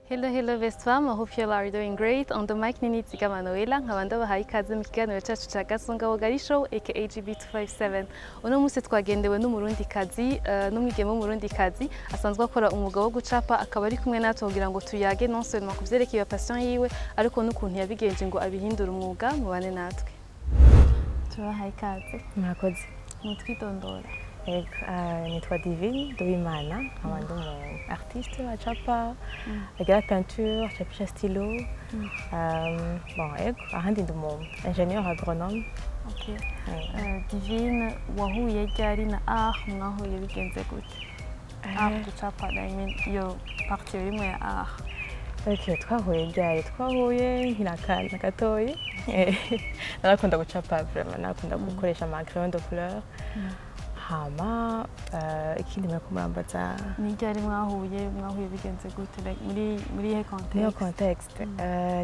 Hello, hello, best fam. I hope you all are doing great. On the mic ni Nitsiga Manuela, nkaba ndabahaye ikaze mu kiganiro cyacu ca Gasonga Bugari Show aka GB257. Uno munsi twagendewe n'Umurundikazi, n'umwigeme w'Umurundikazi asanzwe akora umwuga wo gucapa, akaba ari kumwe natwe kugira ngo tuyage non seulement ku vyerekeye iyo passion yiwe, ariko n'ukuntu yabigenje ngo abihindure umwuga. Mubane natwe. Turabahaye ikaze. Murakoze. Mutwidondora. Yego, nitwa Divine Nduwimana, nkaba ndi umu artiste acapa, agira peinture, acapisha stylo. Bon, yego, ahandi ndi umu ingénieur agronome. Okay. Divine, wahuye ryari na art? Mwahuye bigenze gute? Art gucapa, I mean, iyo partie rimwe ya art. Ok, twahuye ryari? Twahuye nkiri akana gatoyi. Narakunda gucapa vraiment, narakunda gukoresha ama crayon de couleur. Hama ikindi muriko murambaza? Ni ryari mwahuye bigenze gute? Like, muri ihe Niyo context? Contexte,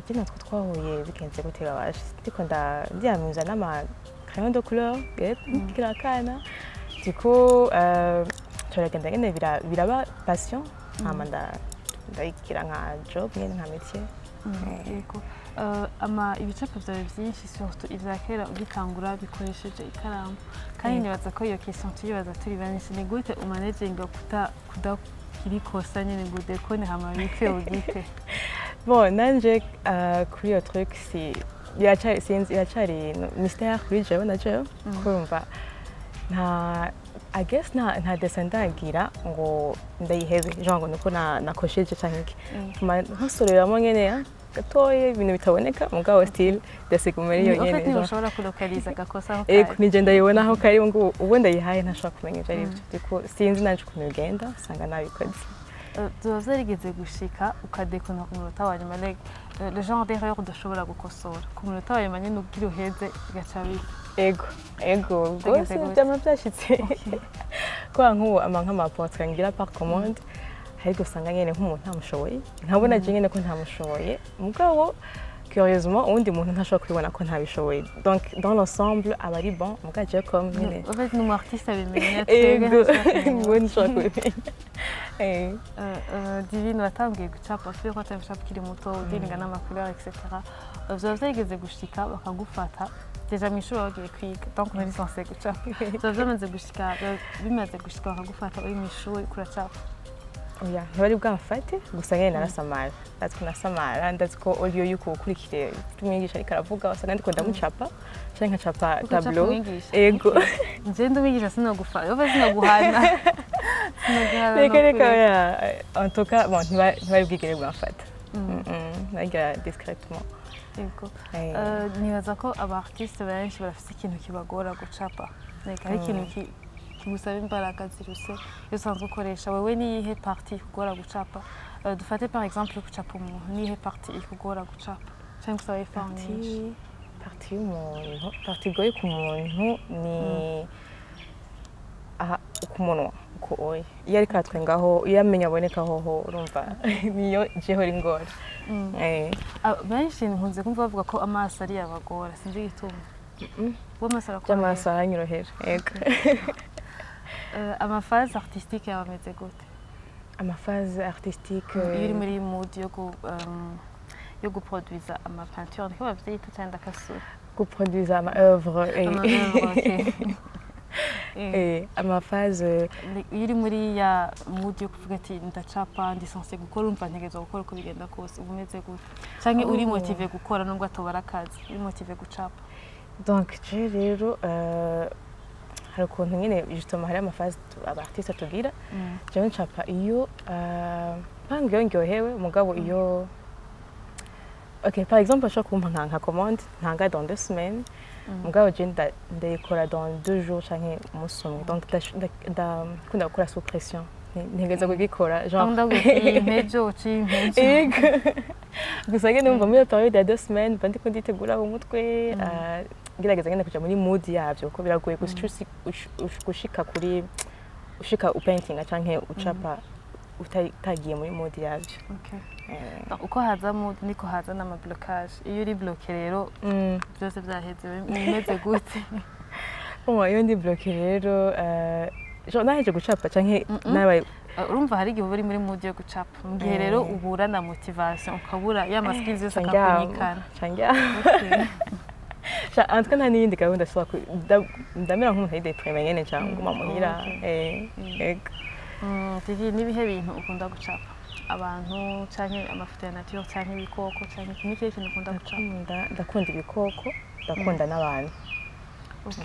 je natwo twahuye bigenze gute babasha, ndiko ndiyamuza n'ama crayon de couleur nkiri akana. Du coup turagenda nyene biraba passion, hama ndayigira nka job nyene, nka métier. Yego. Ama ibicapo vyawe vyinshi, surtout ivya kera ugitangura, bikoresheje ikaramu, kandi nibaza ko iyo question tuyibaza turi benshi: ni gute umanaginga kudagira ikosa nyene ngo udekone hama bipfe ugite? Bon, nanje kuri iyo truc si biracari, sinzi, iracari mystère kuri jewe na jewe, kurumva nta, I guess nta dessin ndagira ngo ndayihebe, genre ngo nuko nakosheje canke iki. Nkosoreramo nyene gatoya ibintu bitaboneka, mugabo still dessin iguma ari iyo En fait, nyene, genre. Ntiushobora kulokaliza agakosa aho Ego. kari. Nije ndayibona aho kari, ngo ubu ndayihaye ntashobora kumenya ivyo ari byo. Du coup sinzi nanje ukuntu bigenda, usanga nabikoze. Vyoba vyarigeze gushika ukadekona ku munota wa nyuma, like le genre d'erreur udashobora gukosora ku munota wa nyuma nyene, ugira uheze bigaca bipfa? Ego Byageze rwose. gute? Vyama vyashitse, kubera nk'ubu ama nk'ama portrait ngira par commande, ariko usanga nyene nk'umuntu ntamushoboye, nkabona je nyene ko ntamushoboye, mugabo curieusement uwundi muntu ntashobora kubibona ko ntabishoboye. Donc dans l'ensemble aba ari bon, mugabo je comme nyene En fait, ni umu artiste abimenya, twebwe Ego. ntashobora kubimenya. Ngo ntishobora kubimenya. Divine, watangiye gucapa, turi ko watangiye gucapa ukiri muto, udiringa n'ama couleur etc. Vyoba vyarigeze gushika bakagufata déjà mw'ishuri wagiye kwiga, donc nturi censé gucapa? Vyoba vyamaze gushika, bimaze gushika bakagufata uri mw'ishuri kuracapa? Oya, ntibari bwamfate, gusa nyene narasamara, ndazi ko nasamara, ndazi ko au lieu yuko ukurikire ivyo umwigisha ariko aravuga, usanga ndiko ndamucapa canke nkacapa Ugaca tableau. Kumwigisha? Ego. Nje ndi umwigisha sinogufa, yoba sinoguhana, sinoguhana. Reka reka. Nokuri. Oya, en tout cas bon, ntibari bwigere bwamfata. Nagira discrètement. Yego. Eh. Nibaza ko aba artiste benshi barafise ikintu kibagora gucapa, like hari ikintu kigusaba imbaraga ziruse iyo usanzwe ukoresha. Wewe niyihe partie ikugora gucapa? Dufate par exemple gucapa umuntu, niyihe partie ikugora gucapa cyangwa gusaba effort nyinshi? Partie y'umuntu, partie igoye ku muntu ni aha ku munwa uko oya, iyo ariko aratwengaho, iyo amenyo aboneka hoho, urumva niyo jeho ingora. Ah, benshi nkunze kumva bavuga ko amaso ari abagora, sinzi igituma. Wowe amaso arakorohera? By'amaso aranyorohera, yego. Ama phases artistique yawe ameze gute? Ama phases artistique? Iyo uri muri mood yo guproduiza ama peinture, niko bavyita cyangwa ndakasura? Guproduiza ama œuvre. Ama œuvre, okay. Ama phases? Iyo uri muri ya mood yo kuvuga ati ndacapa, ndi censé gukora, umva ntegerezwa gukora uko bigenda kose, uba umeze gute? Canke uri Oh. motivé gukora nubwo atobara akazi, uri motivé gucapa? Donc je rero hari ukuntu nyine justement hari ama phases aba artiste tugira. Jewe ncapa iyo mpanga iyo ndyohewe, mugabo iyo, ok, par exemple bashobora kumpa nka commande ntanga dans 2 semaines, mugabo je ndayikora dans 2 jours canke umunsi umwe. Donc ndakunda gukora sous pression, ntegereza kugikora genre Ndaguye impejo, uciye impejo. Yego, gusa nyine numva muri iyo période ya 2 semaines mba ndiko nditegura mu mutwe, ngerageza nyine kuja muri mood yavyo, kuko biragoye gushika kuri ushika upaintinga canke ucapa utagiye muri mood yavyo. Okay. Donc, uko haza mood niko haza n'ama blocage. Iyo uri bloqué rero, byose byaheze, umeze gute? Bon, iyo ndi bloqué rero, genre naheje gucapa canke nabaye Urumva hari igihe uba uri muri mood yo gucapa, mu gihe rero ubura na motivation, ukabura ya ma skills yose akakunyikana. Candyama. En tout cas, nta n'iyindi gahunda ashobora ndamera nk'umuntu ari déprimé nyene, nca nguma muhira. Ego. Tiki, n'ibihe bintu ukunda gucapa? Abantu canke amafoto ya nature canke ibikoko canke iki? Nikihe kintu ukunda gucapa? Ndakunda ibikoko, ndakunda n'abantu. Okay.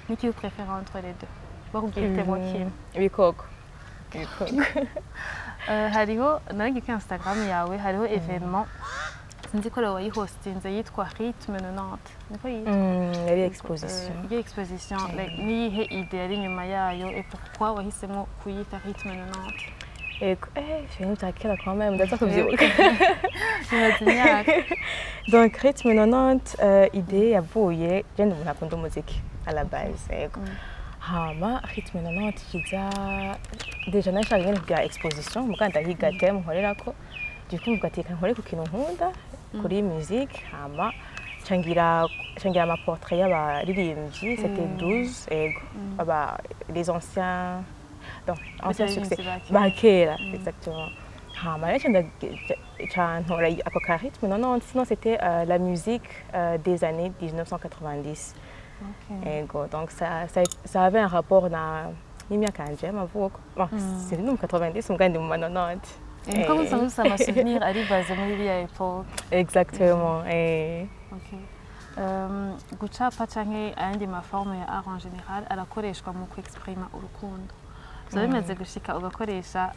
Niki préfère entre les deux? Bakubwiye hitemo kimwe. Ibikoko, ibikoko. Hariho naragiye kuri Instagram yawe, hariho événement, sinzi ko rero wayihostinze, yitwa Rythme 90, niko yitwa? Yari exposition. Iyo exposition, like, niyihe idée yari inyuma yayo et pourquoi wahisemo kuyita Rythme 90? Ego, ivyo bintu vya kera quand même, ndaza kuvyibuka. Bimaze imyaka. Donc Rythme 90, idée yavuye, je ndi umuntu akunda umuziki à la base, ego. Hama Rythme 90 kiza, déjà nashaka nyene kugira exposition, muga ndahiga thème nkorerako. Du coup mvuga ati reka nkore ku kintu nkunda, kuri musique. Hama ncangira ama portrait y'abaririmbyi, c'était 12, ego, aba les anciens, donc anciens Abaririmbyi succès ba kera. Ba kera, exactement. Hama rero nca ntora ako ka Rythme 90, sinon c'était la musique des années 1990. Ego, donc ça avait un rapport na n'imyaka yanje y'amavuko. Bon, c'est no mu 90, muga ndi mu ma 90. Niko musanzwe mufise ama souvenir ari basé muri iriya époque. Exactement. Okay. Gucapa canke ayandi ma forme ya art en général arakoreshwa mu kwexprima urukundo. Biba bimaze gushika ugakoresha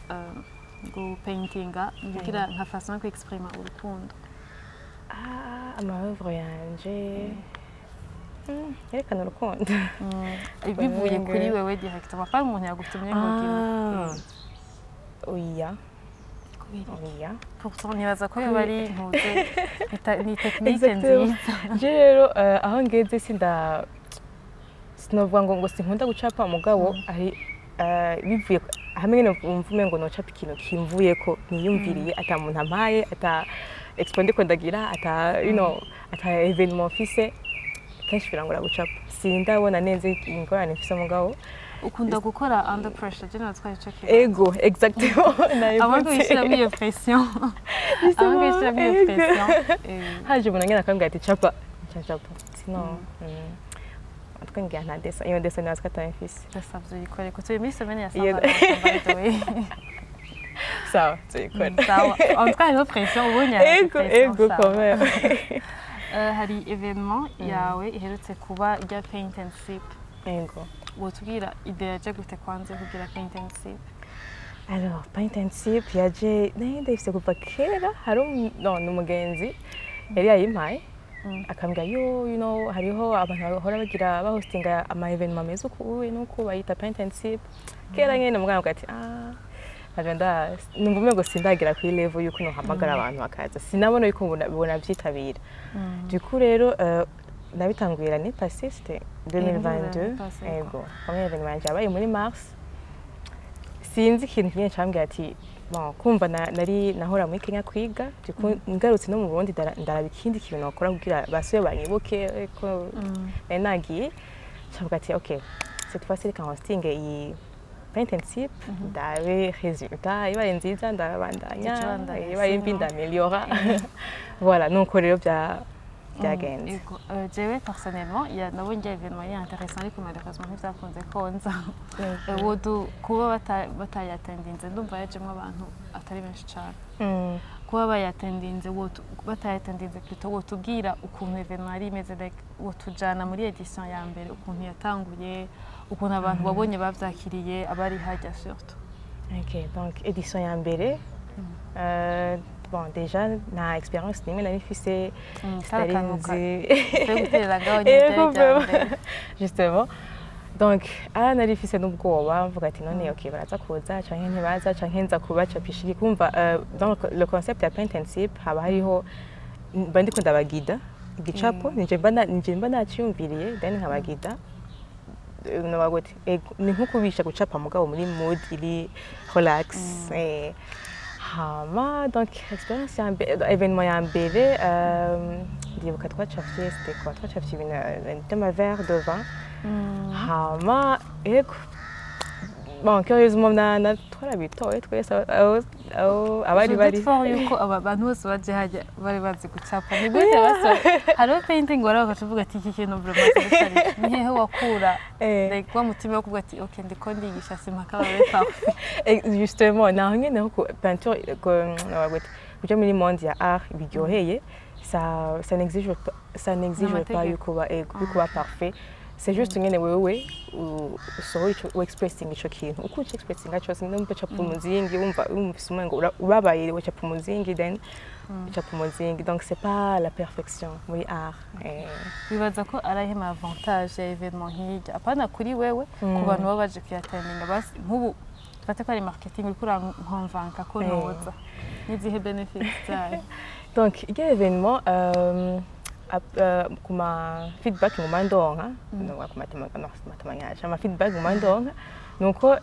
gupaintinga kugira nka façon yo kwexprima urukundo? Ah, ama œuvre yanje yerekana urukundo. Bivuye kuri wewe directement, pas umuntu yagutumye ngo ugire. Ah. Oya. Kubera iki? Oya. Pourtant nibaza ko yoba ari ntuze ni technique Exactement. nziza. Je rero aho ngeze sinovuga ngo sinkunda gucapa, mugabo ari bivuye hamwe nyene wumva umengo nocapa ikintu kimvuyeko, niyumviriye, ata muntu ampaye, ata expo ndiko ndagira, ata ata événement mfise, kenshi birangora gucapa. Sindabona neza ingorane mfise, mugabo Ukunda gukora under pressure, je natwaye ico kintu. Ego, exactement. Avant wishyiramo iyo pression, avant wishyiramo iyo pression. Haje umuntu nyene akambwira ati capa, nca capa. Sinon en tout cas ngira nta dessin, iyo dessin nibaza ko atayo mfise. Ndasavye uyikore ko turi muri semaine ya Iyo- Saint-Valentin, by the way. Sawa, tuyikora. Sawa, en tout cas hariho pression ubonye, hariho Ego. pression, Ego. sawa. Quand même. Hari événement yawe iherutse kuba rya paint and sip. Ego. Wotubwira idée yaje gute kwanza yo kugira paint and sip? Alors, paint and sip yaje nari ndayifise kuva kera. Hari no, ni umugenzi yari yayimpaye, akambwira yo hariho abantu bahora bagira bahostinga ama événement meza uku ubu nuku, bayita paint and sip. Kera nyene muganga avuga ati ah, nkaja nda numva umengo sindagira kuri level yuko nohamagara abantu bakaza, sinabona yuko bona vyitabira. Du coup rero nabitanguye l'année passée, c'était 2022. L'année passée, quoi. Ego, premier événement yanje yabaye muri mars. Sinzi ikintu kimwe cambwira ati bon, kumva nari nahora muri Kenya kwiga, du coup ngarutse no mu Burundi, ndaraba ikindi kintu nokora kugira basubire banyibuke ko nari nagiye. Cavuga ati ok, cette fois-ci reka hostinge iyi paint and sip, ndabe résultat. Ibaye nziza ndabandanya, Ucabandanya, ibaye mbi sinon. ndameliora. Voilà, nuko rero byagenze. Ego. Jewe personnellement nabonye rya événement yari intéressant, ariko malheureusement ntivyakunze ko nza. Wodu kuba batayatendinze, ndumva yajemwo abantu atari benshi cane. Kuba bayatendinze, batayatendinze plutôt, wotubwira ukuntu événement yari imeze, like wotujana muri édition ya mbere, ukuntu yatanguye, ukuntu abantu wabonye bavyakiriye, abari harya surtout? Ok, donc édition ya mbere, bon, déjà nta expérience nimwe nari mfise. Kari sinari akantu nzi. Twe guterera ngaho nyine Ego, byari ibya vraiment. mbere. Justement, donc aha nari mfise n'ubwoba, mvuga ati none ok, baraza kuza canke ntibaza, canke nza kubacapisha iki? Kumva dans le concept ya paint and sip haba hariho mba ndiko ndabagida igicapo, nije mba naciyumviriye, then nkabagida. Noba gute? Ego, ni nko kubisha gucapa, mugabo muri mood iri relax. Hama donc expérience ya mbere, événement ya mbere, ndibuka twacafye, c'était quoi? Twacafye ibintu by'ama verre de vin. Hama ego. Bon, curieusement na twarabitoye twese aho abari Je bari. doute fort yuko aba bantu bose baje hajya bari bazi gucapa. Ni gute baso hariho painting wari bakavuga ati iki kintu vraiment sinzi ni hehe wakura like wa mutima wo kuvuga ati ok, ndiko ndigisha, simpaka babe parfait? Et justement, naho nyene ho peinture ko gute kuja muri monde ya art biryoheye, ça n'exige pas N'amategeko. yuko ba ego yuko ba parfait. C'est juste nyene wewe usohora ico u expressing ico kintu uko uci expressinga cyose. Nimba ucapa umuzingi, wumva wumvise umengo ubabaye, ucapa umuzingi, then ucapa umuzingi. Donc c'est pas la perfection muri art. Bibaza ko ari ahe ma avantage ya événement nk'irya, apana kuri wewe, ku bantu baba baje kuyatendinga? Basi nk'ubu dufate ko ari marketing, uriko urankonvanka ko noza, n'izihe benefits zayo? Donc, iryo événement, kuma feedback nguma ndonka, no, kuma no, matamanyage, ama feedback nguma ndonka nuko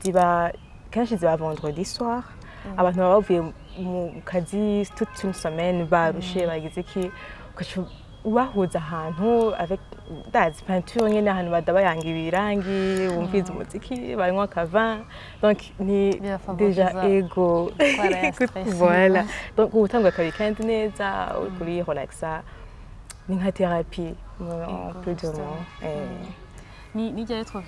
ziba kenshi ziba vendredi soir. Abantu baba bavuye mu kazi toute une semaine, barushe, bagize iki, ugaca ubahuza ahantu avec ndazi peinture nyene, ahantu badabayanga ibirangi, bumviza umuziki, banywa akavin. Donc ni Birafavoriza déjà ego gutwara ya stress. Voilà, donc uba utanguye aka weekend neza, uriko urirelaxa, ni nka thérapie en Ego, plus de justement. mots. Ni ryari two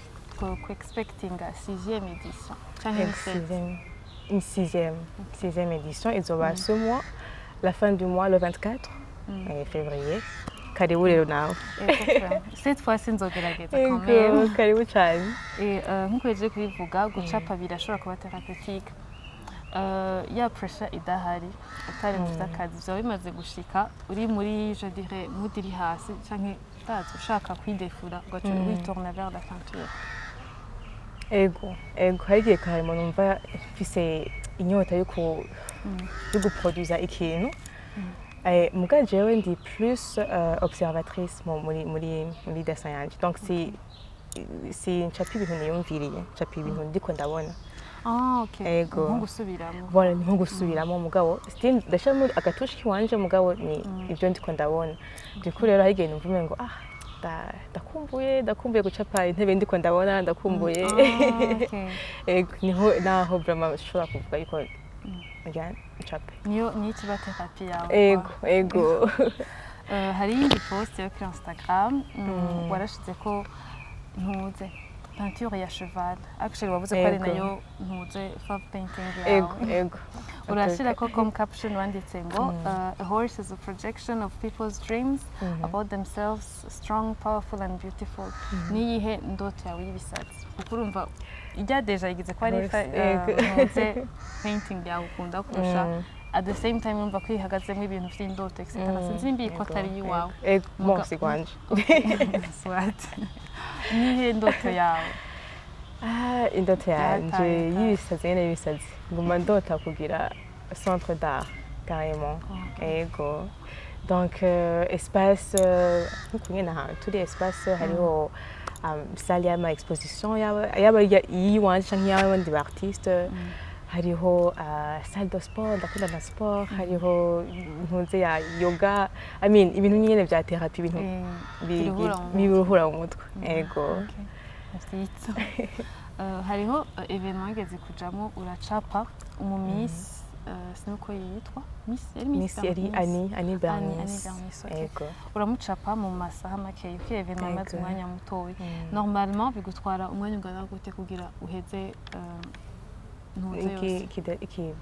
expectinga sixième édition canke ni sept? Sixième, une sixième édition izoba ce mois, la fin du mois, le 24 février. Karibu rero nawe. Ego, frère. Cette fois sinzogerageza quand même. Ego, karibu cyane. Et nk'uko yaje kubivuga, gucapa birashobora kuba thérapeutique. Ya pressure idahari, utari mu vy'akazi, vyaba bimaze gushika uri muri, je dirais, mood iri hasi canke utazi ushaka kwidefura, ugaca witourna vers la peinture? Ego, hari igihe karimo numva mfise inyota yo guproduza ikintu. Muga jewe ndi plus observatrice muri dessin yanje. Donc si ncapa ibintu niyumviriye, ncapa ibintu ndiko ndabona. Ah, ok. Ego. Nko gusubiramo. Voilà, ni nko gusubiramo, mugabo still ndashiramo agatouche kiwanje, mugabo ni ibyo ndiko ndabona. Du coup rero hari igihe numva umengo ah, ndakumbuye gucapa intebe ndiko ndabona, ndakumbuye. Ah, ok. Ego, niho naho vraiment nshobora kuvuga yuko ngira ncape. Niyo kiba thérapie yawe. Ego. Hari iyindi post yo kuri Instagram, warashize ko ntuze peinture ya cheval. Actually wavuze ko ari Ego. nayo ntuze fav painting yawe. Ego. Urashira ko comme caption wanditse ngo "A horse is a projection of people's dreams about themselves, strong, powerful and beautiful." Niyihe ndoto yawe y'ibisazi? Kuko urumva ijya déjà igize ko ari Horse, ego. Ntuze painting yawe ukunda kurusha, at the same time urumva ko ihagazemo ibintu vy'indoto, etc. Sinzi nimba ko atari iyiwawe. Ego, bon, si gwanje. Soit, nihe ndoto yawe? Ah, indoto yanje Yataye. y'ibisazi nyene, y'ibisazi, nguma ndota kugira centre d'art carrément. Ego, donc espace nkuko nyene ahantu turi, espace hariho salle y'ama exposition, yaba iyiwanje canke y'abandi ba artiste, hariho salle de sport, ndakunda na sport, hariho ntuze ya yoga, I mean ibintu nyene vya thérapie, ibintu biruhura mu mutwe. Biruhura mu mutwe, ego. Vyiza. Hariho événement wigeze kujamwo, uracapa umu miss, sinuko yitwa, miss yari Miss yari Miss. Annie Bernice. Annie Bernice, ok. Ego. Uramucapa mu masaha makeya kuko événement imaze Ego. umwanya mutoya. Normalement bigutwara umwanya ungana gute kugira uheze ntuze yose? Iki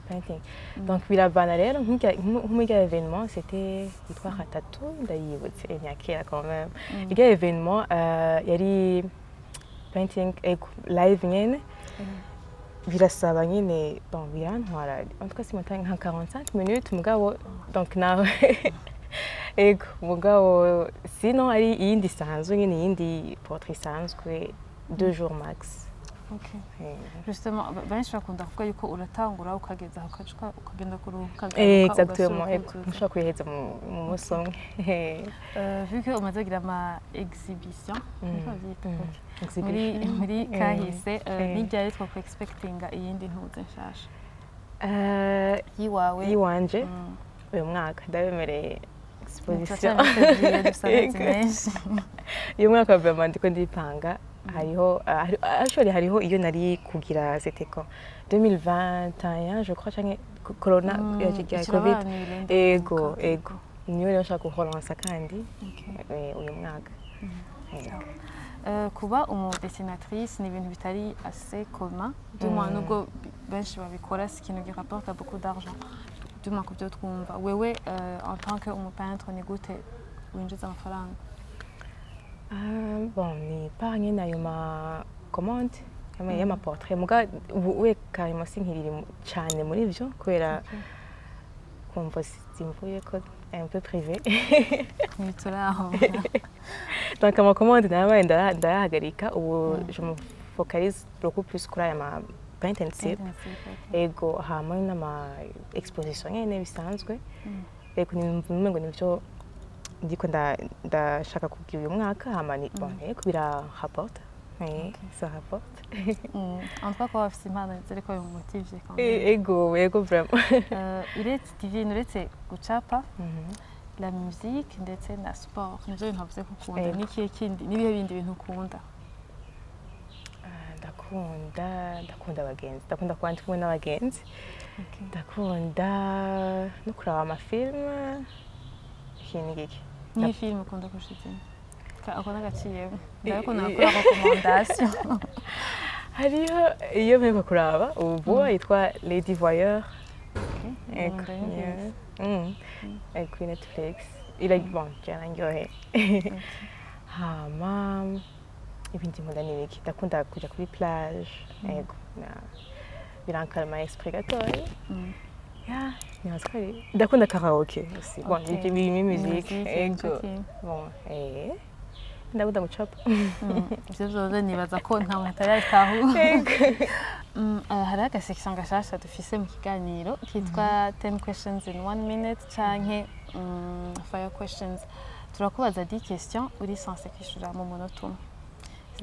painting, donc biravana rero nk'umurya événement, c'était yitwa Hatatu, ndayibutse, ni kera quand même. Irya événement yari painting, ego, live nyene, birasaba nyene, bon, birantwara en tout cas si nka 45 minutes, mugabo donc nawe ego, mugabo sinon ari iyindi isanzwe nyene, iyindi portrait isanzwe, 2 jours max. Okay. Eh. Justement, benshi bakunda kuvuga yuko uratangura ukageza aho ukagenda kuruhuka, ukagaruka, Exactement. ugasubira Ego, kuzuza. ntushobora kuyiheza mu munsi umwe. Vu que umaze kugira ama exhibition, niko bavyita? Ok. Muri Exhibition. muri kahise, ni ryari two expectinga iyindi ntuze nshasha yiwawe? Yiwanje, uyu mwaka ndabemereye exposition. Turacyari muri février, dufise amezi Ego. menshi. Uyu mwaka vraiment ndiko ndipanga. Hariho actually hariho iyo nari kugira, c'était quand, 2021 je crois, canke corona ya covid. Ego, ego, niyo rero nshaka kurelansa kandi uyu mwaka. Ego. Kuba umudessinatrice ni ibintu bitari assez commun, du moins nubwo benshi babikora, si ikintu qui rapporte beaucoup d'argent, du moins ku byo twumva. Wewe en tant que umupeintre, ni gute winjiza amafaranga? Ah, bon, ni par nyene ayo ma commande y'ama portrait, muga ubu we carrément sinkiriri cane muri ivyo kubera kumva simvuye ko un peu privé. Ntituraho. Donc ama commande narabaye ndayahagarika. Ubu je me focalise beaucoup plus kuri aya ma paint and sip. Ego, hama n'ama exposition nyene bisanzwe. Ego, umengo nivyo ndiko ndashaka kugira uyu mwaka. Hama ni bon, ego, birarapporte. Oui, ça rapporte. En tout cas, kuba bafise impano ziriko bimumotive quand même. Ego, ego, vraiment. Uretse Divine, uretse gucapa, la musique ndetse na sport, nivyo bintu wavuze ko ukunda. Ego. N'ikihe kindi, n'ibihe bindi bintu ukunda? Ah, ndakunda abagenzi, ndakunda kuba ndi kumwe n'abagenzi, ndakunda no kuraba amafilme, ikintu giki. Niyo filime ukunda kurusha izindi? Ako n'agaciyemo, ndabikunda gukora recommandation. Hariho iyo mperuka kuraba ubu vuba yitwa Lady Voyeur. Ego. Ndayumvise. Kuri Netflix ira, bon, yarandyoheye. Hama ibindi nkunda ni ibiki? Ndakunda kuja kuri plage, ego, birankalma esprit gatoya. Ya, nibaza ko ndakunda karaoke aussi. Bon, ibyo birimo musique. Musique, ego. Okay. Bon, ndakunda gucapa. Ivyo vyose nibaza ko nta muntu atarabitahura. Ego. Hariho agasection gashasha dufise mu kiganiro kitwa 10 questions in 1 minute canke fire questions. Turakubaza 10 questions, uri censé kwishura mu munota umwe.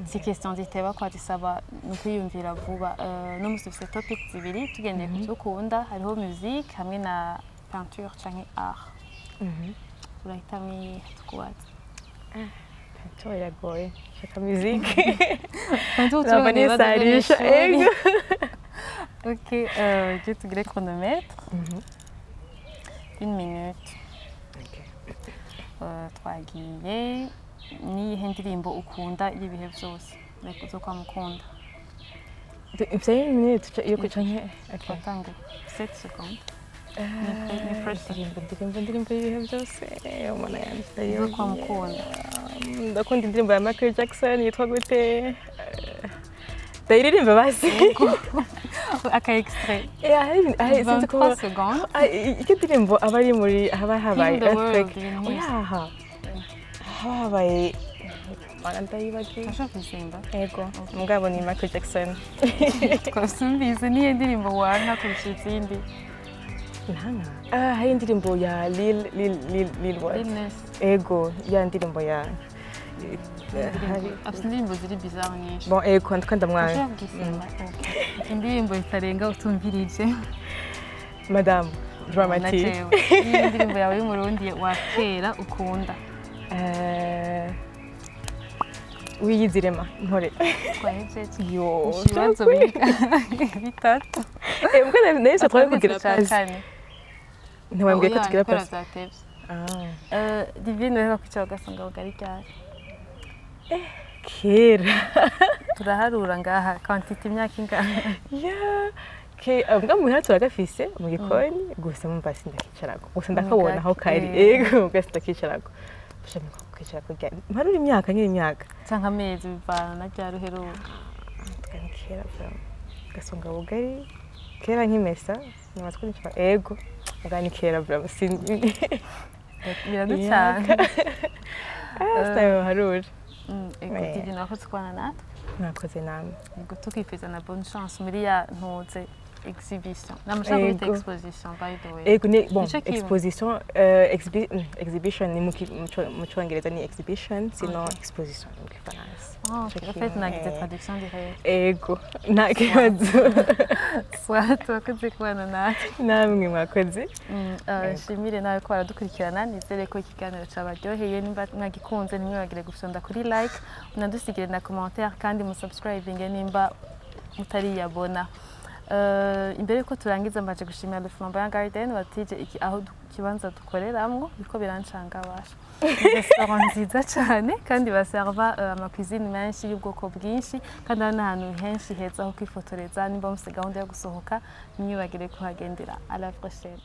Si question ziteba kwa, zisaba ni ukwiyumvira vuba. No musi dufise topic zibiri tugendeye ku vyo ukunda: hariho musique hamwe na peinture canke art. Urahitamwo iyihe tukubaza? Peinture iragoye, shaka musique. Peinture. Ntabwo nisarisha, ego. Ok, je tugire chronomètre. Une minute. Twagiye. Niyihe ndirimbo ukunda y'ibihe byose, like uzokwama ukunda? Mfite une minute yo kwica nke, okay. Twatanguye, 7 secondes. Ni fresh. Indirimbo y'ibihe byose, umuntu yanjye Uzokwama ukunda. Ndakunda indirimbo ya Michael Jackson yitwa gute? Ndayiririmba basi. Aka extrait. Hari sinzi ko 23 secondes. Ah, icyo ndirimbo aba ari muri haba habaye Heal the world, earthquake. Ibintu nk'ivyo. Oyaha, haba habaye, mana, ndayibagiwe. Urashobora kuyisimba. Ego, mugabo ni Michael Jackson. Twasumvise. Niyo ndirimbo wanka kurusha izindi? Ntanka, ah, hari indirimbo ya Lil what? Lil Nas. Ego, ya ndirimbo ya hari Afite indirimbo ziri bizarre nyinshi. Bon, ego, ndiko ndamwanga. Urashobora kugisimba. Okay. Indirimbo itarenga utumvirije? Madame Dramatique. Najewe niyo ndirimbo yawe y'umurundi wa kera ukunda? Wiyizirema ntore. Twahejeje. Yo. Ibibazo bitatu. Eh, mbwa nahise twari kugira Ca pause. kane. Ntiwambwiye ko Oya, tugira kubera pause. vyatevye. Ah. Divine, uheruka kwicara ugasanga bugari ryari? Kera. Turaharura ngaha quantité, imyaka ingana? Ya, ke mbwa muhira turagafise mu gikoni, gusa mumva sindakicarako, gusa ndakabona aho kari. Ego, mbwa sindakicarako. Gusa kwicarako ryari? Mparura imyaka nyine, imyaka. Canke amezi, bivana na ryari uheruka. Twari kera vraiment. Gasonga bugari kera nkimesa nibaza ko nicara, ego, mbwa ni kera vraiment, sin Biraducanga. Ah, sinabiharura. Ego. Ouais. Divine, wakoze kubana natwe. Mwakoze namwe. Ego, tukipeza na bonne chance muri ya ntuze. Exhibition, namushaka kubita Ego. Exposition, by the way. Ego, ni bon. Nico kimwe. Exposition, exhibition ni mu Congereza ni exhibition, sinon exposition ni mu Gifaransa. Ah, Nico ok. En fait, kimwe. nagize traduction directe. Ego, nta kibazo. Soit wakoze kubana natwe. Namwe mwakoze. Nshimire nawe ko baradukurikirana. Nizere ko ikiganiro cyabaryoheye. Nimba mwagikunze, ntimwibagire gufyonda kuri like, munadusigire na commentaire, kandi musubscribinge nimba mutariyabona. Imbere yuko turangiza, mbaje gushimira Le Flamboyant Garden batije iki aho ikibanza dukoreramwo. Biriko birancanga basha. Ni restaurant nziza cyane kandi baserva amacuisine menshi y'ubwoko bwinshi, kandi hari n'ahantu henshi heza ho kwifotoreza. Nimba mufite gahunda yo gusohoka, ntimwibagire kuhagendera. À la prochaine.